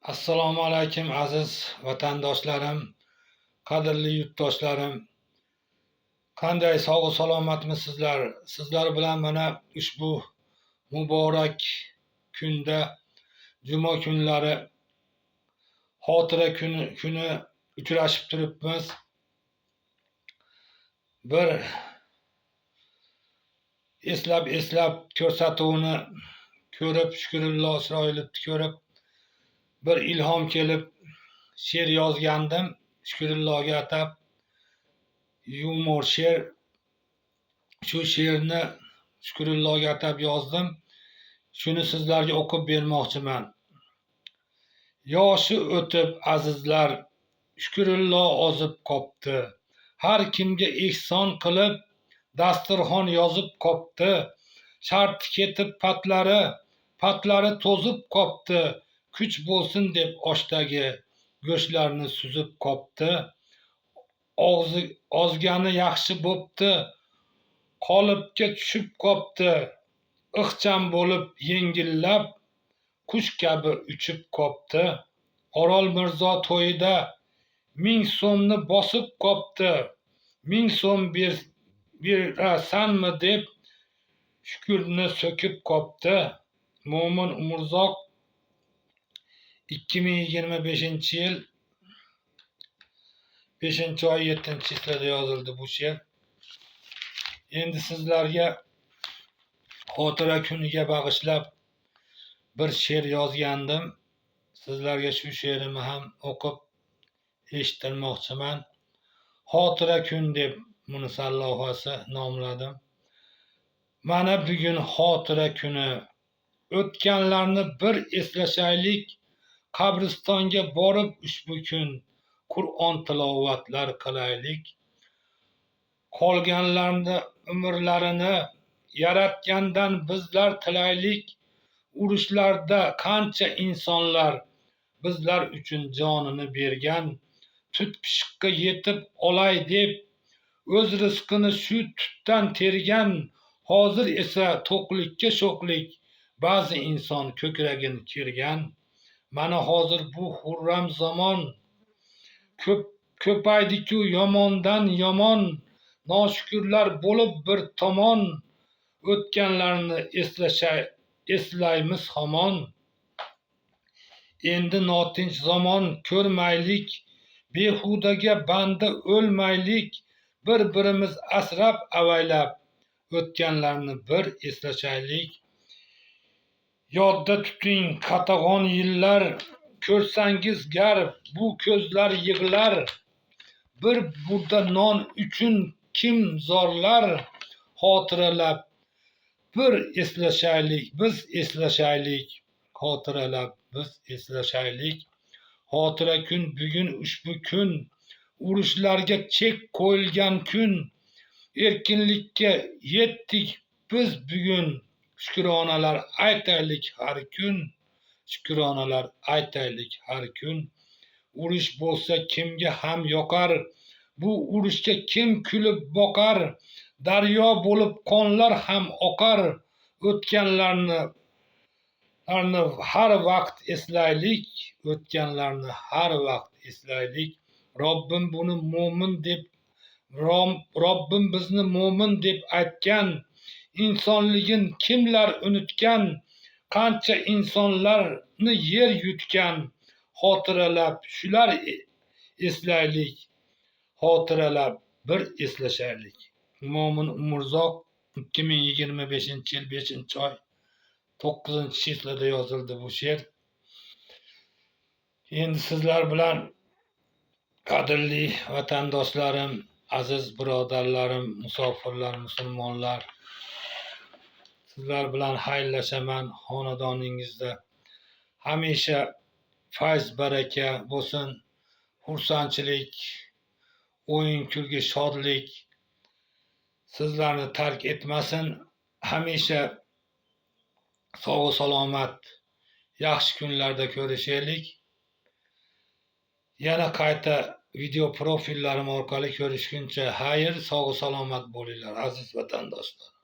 Assalomu alaykum, aziz vatandoshlarim, qadrli yurtdoshlarim. Qanday, sog' salomatmisizlar? Sizlar bilan mana ushbu muborak kunda, juma kunlari, xotira kuni uchrashib turibmiz. Bir eslab eslab ko'rsatuvni ko'rib, Shukrullo Isroilovni ko'rib, bir ilhom kelib she'r yozgandim Shukrulloga atab, yumor she'r. Shu she'rni Shukrulloga atab yozdim. Shuni sizlarga o'qib bermoqchiman. Yoshi o'tib, azizlar, Shukrullo ozib qopti. Har kimga ehson qilib, dasturxon yozib qopti. Sharti ketib patlari, patlari to'zib qopti. Kuch bo'lsin deb oshdagi go'shtlarni suzib qopti. Og'zi ozgani yaxshi bo'pti, qolipga tushib qopti. Ixcham bo'lib yengillab, qush kabi uchib qopti. Orol Mirzo to'yida 1000 so'mni bosib qopti. 1000 so'm berasanmi deb Shukurni so'kib qopti. Mo'min Umurzoq, 2025-yil 5-oy 7-chislada yozildi bu she'r. Endi sizlarga xotira kuniga bag'ishlab bir she'r yozgandim. Sizlarga shu she'rimni ham o'qib eshittirmoqchiman. Xotira kun deb buni sarlavhasi nomladim. Mana bugun xotira kuni. O'tganlarni bir eslashaylik. Qabristonga borib ushbu kun Qur'on tilovatlar qilaylik. Qolganlarni umrlarini Yaratgandan bizlar tilaylik. Urushlarda qancha insonlar bizlar uchun jonini bergan. Tut pishiqqa yetib olay deb o'z rizqini shu tutdan tergan. Hozir esa to'qlikka sho'xlik ba'zi inson ko'kragin kergan. Mana hozir bu xurram zamon, ko'p ko'paydiku yomondan yomon, noshukurlar bo'lib bir tomon. O'tganlarni eslaymiz hamon. Endi notinch zamon ko'rmaylik, behudaga banda o'lmaylik. Bir birimiz asrab avaylab, o'tganlarni bir eslashaylik. Yodda tuting, qatag'on yillar ko'rsangiz gar, bu ko'zlar yig'lar. Bir burda non uchun kim zorlar? Xotiralab bir eslashaylik, biz eslashaylik. Xotiralab biz eslashaylik. Xotira kun bugun, ushbu kun, urushlarga chek qo'yilgan kun. Erkinlikka yetdik biz bugun, shukronalar aytaylik har kun, shukronalar aytaylik har kun. Urush bo'lsa kimga ham yoqar? Bu urushga kim kulib boqar? Daryo bo'lib qonlar ham oqar. O'tganlarni har vaqt eslaylik, o'tganlarni har vaqt eslaylik. Robbim buni mo'min deb, Robbim bizni mo'min deb aytgan. Insonligin kimlar unutgan? Qancha insonlarni yer yutgan. Xotiralab shular eslaylik, xotiralab bir eslashaylik. Mo'min Umurzoq, 2025-yil 5-oy 9-chislada yozildi bu she'r. Endi sizlar bilan, qadrli vatandoshlarim, aziz birodarlarim, musofirlar, musulmonlar, sizlar bilan xayrlashaman. Xonadoningizda hamisha fayz baraka bo'lsin, xursandchilik, o'yin kulgi, shodlik sizlarni tark etmasin. Hamisha sog' salomat, yaxshi kunlarda ko'rishaylik. Yana qayta video profillarim orqali ko'rishguncha xayr, sog' salomat bo'linglar, aziz vatandoshlar.